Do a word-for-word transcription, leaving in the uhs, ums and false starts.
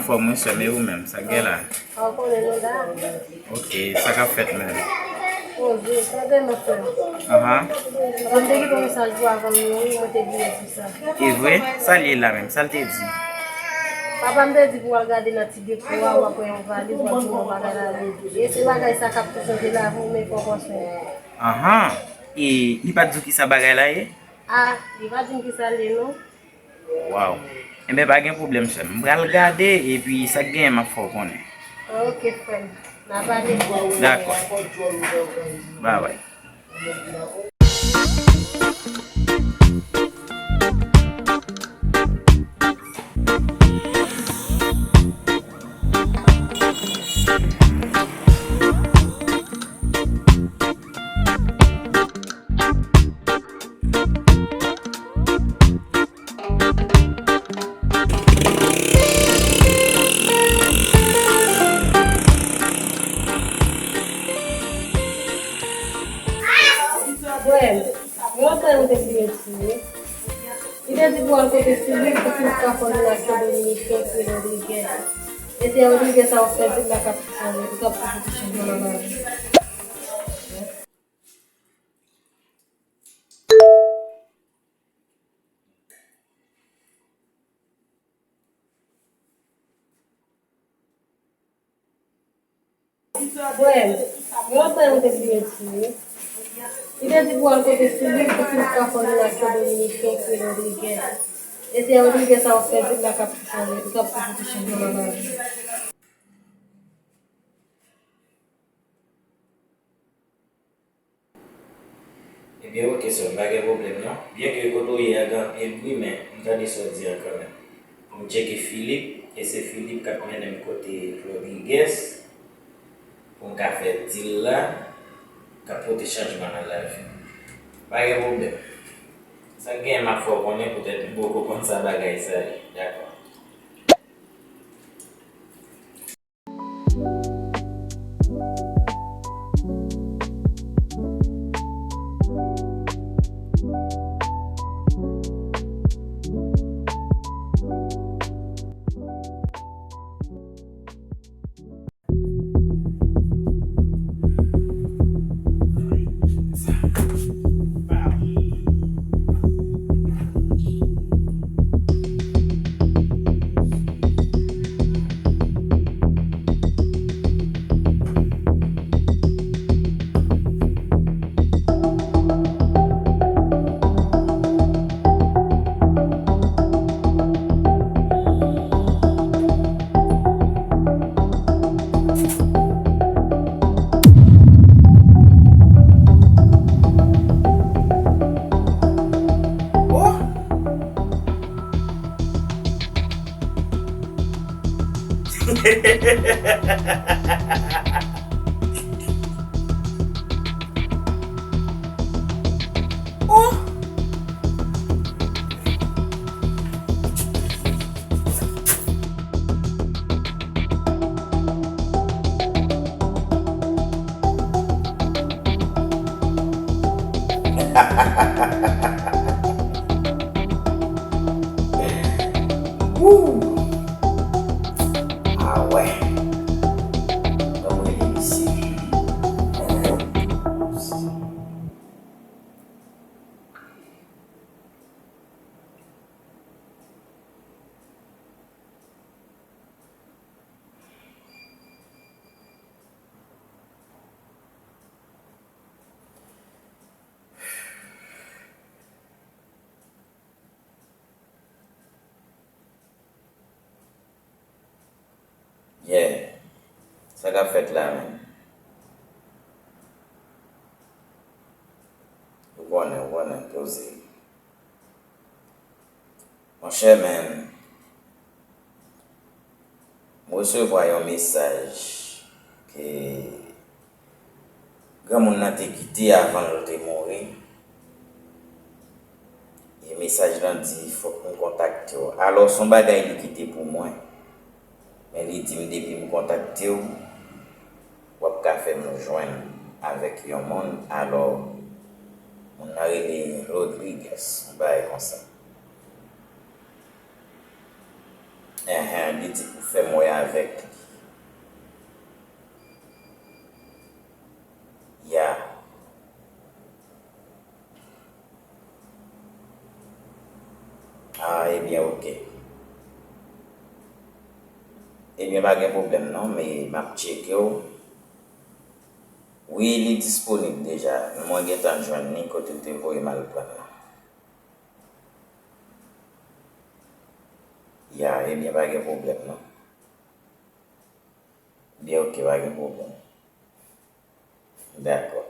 Anfòm wi sè m, e ou menm, sa k gen la? A, ou konnen nou la. Ok, sa k ap fèt menm? Poze, sa gen nan frè. Aha. Mwen te kite yon mesaj pou avan m mouri, mwen te bliye tout sa. E vre? Sa l ye la menm? Sa l te di? Papa m te di pou w al gade nan ti depo a, w ap wè yon valiz, w ap jwenn yon bagay ladan. E se bagay sa k ap tou chanje lavi w, men fò w pran swen w. Ahan. E li pa t di w ki sa bagay la ye? A, li pa di m ki sa l ye non. Waw. Enben, pa gen pwoblèm, sè m. M pral gade, epi sa k genyen, m ap fè w konnen. Ok, frè m. N a pale. Dakò. Babay. Frè m, yon frè m te bliye di wi. Li te di pou al kote Filip, pou Filip ka fè w vin ak yon Dominiken ki rele Rodriguez. E se Rodriguez sa w ap fè di la k ap fè, k ap fè ti chanjman nan lavi. Frè m, yon frè m te bliye di wi. Li te di pou al kote Filip, pou Filip ka fè w vin ak yon Dominiken ki rele Rodriguez. E se Rodriguez sa w ap fè di la k ap fè ti chanjman, k ap fè ti chanjman nan lavi. Ebyen, oke, sè m, pa gen pwoblèm, non. Byenke kote w ye a gen anpil bri, men m tande sa w di a kanmenm. Pou m tcheke Filip, e se Filip k ap mennen m kote Rodriguez, pou m ka fè dil la, k ap pote chanjman nan lavi m. Pa gen pwoblèm. Sa k genyen, m ap fè w konnen, poutèt m poko konn sa bagay sa ye. Dakò. Oh! Oh! Woo! Ah ouais. Ban mwen rele misye. Yeah. Sa k ap fèt la menm? Ou konnen, ou konnen, poze. Monchè, men, m resevwa yon mesaj ke granmoun nan te kite avan l te mouri. E mesaj lan di, fòk m kontakte w. Alò, s on bagay li kite pou mwen. Men li di m, depi m kontakte w, w ap ka fè m jwenn avèk yon moun. Alò, moun nan rele Rodriguez, yon bagay konsa. Enhen, li di pou fè m wè avèk li. Ya. Ah, ebyen, oke. Ebyen, pa gen pwoblèm non, men m ap tcheke w. Wi, li disponib deja. Mwen gentan jwenn li kote l te voye m al pran l lan. Ya, ebyen, pa gen pwoblèm non. Byen, oke, pa gen pwoblèm. Dakò.